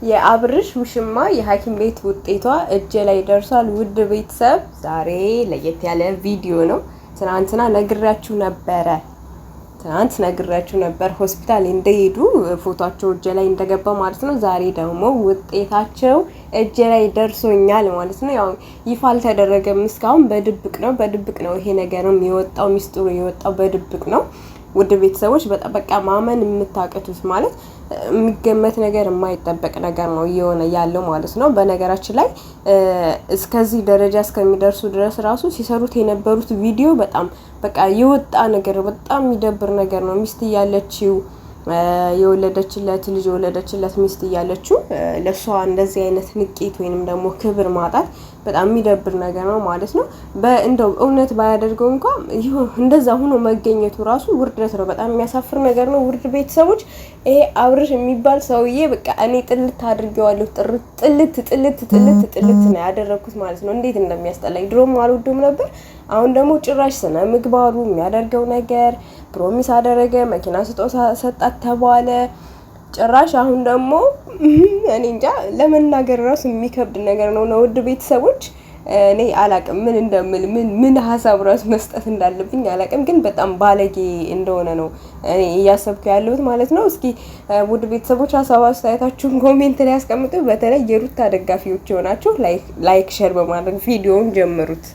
የአብርሽ ውሽማ የሐኪም ቤት ውጤቷ እጄ ላይ ደርሷል። ውድ ቤተሰብ ዛሬ ለየት ያለ ቪዲዮ ነው። ትናንትና ነግራችሁ ነበረ። ትናንት ነግራችሁ ነበር ሆስፒታል እንደሄዱ ፎቷቸው እጄ ላይ እንደገባ ማለት ነው። ዛሬ ደግሞ ውጤታቸው እጄ ላይ ደርሶኛል ማለት ነው። ያው ይፋ አልተደረገም እስካሁን በድብቅ ነው፣ በድብቅ ነው ይሄ ነገርም የወጣው፣ ሚስጥሩ የወጣው በድብቅ ነው። ውድ ቤተሰቦች በጣም በቃ ማመን የምታቅቱት ማለት የሚገመት ነገር የማይጠበቅ ነገር ነው እየሆነ ያለው ማለት ነው። በነገራችን ላይ እስከዚህ ደረጃ እስከሚደርሱ ድረስ ራሱ ሲሰሩት የነበሩት ቪዲዮ በጣም በቃ የወጣ ነገር በጣም የሚደብር ነገር ነው። ሚስት እያለችው የወለደችለት ልጅ የወለደችለት ሚስት እያለችው ለእሷ እንደዚህ አይነት ንቄት ወይንም ደግሞ ክብር ማጣት በጣም የሚደብር ነገር ነው ማለት ነው። እንደው እውነት ባያደርገው እንኳ እንደዛ ሆኖ መገኘቱ ራሱ ውርደት ነው። በጣም የሚያሳፍር ነገር ነው። ውርድ ቤተሰቦች፣ ይሄ አብርሽ የሚባል ሰውዬ በቃ እኔ ጥልት አድርጌዋለሁ። ጥልት ጥልት ጥልት ጥልት ነው ያደረግኩት ማለት ነው። እንዴት እንደሚያስጠላኝ ድሮም አልወደውም ነበር። አሁን ደግሞ ጭራሽ ስነ ምግባሩ የሚያደርገው ነገር promise አደረገ፣ መኪና ስጦታ ሰጣት ተባለ። ጭራሽ አሁን ደግሞ እኔ እንጃ ለመናገር ራሱ የሚከብድ ነገር ነው። ነው ውድ ቤተሰቦች እኔ አላቅም ምን እንደምል ምን ምን ሀሳብ ራሱ መስጠት እንዳለብኝ አላቅም፣ ግን በጣም ባለጌ እንደሆነ ነው እኔ እያሰብኩ ያለሁት ማለት ነው። እስኪ ውድ ቤተሰቦች ሀሳብ አስተያየታችሁን comment ላይ ያስቀምጡ። በተለይ የሩታ ደጋፊዎች የሆናችሁ like፣ share በማድረግ ቪዲዮውን ጀምሩት።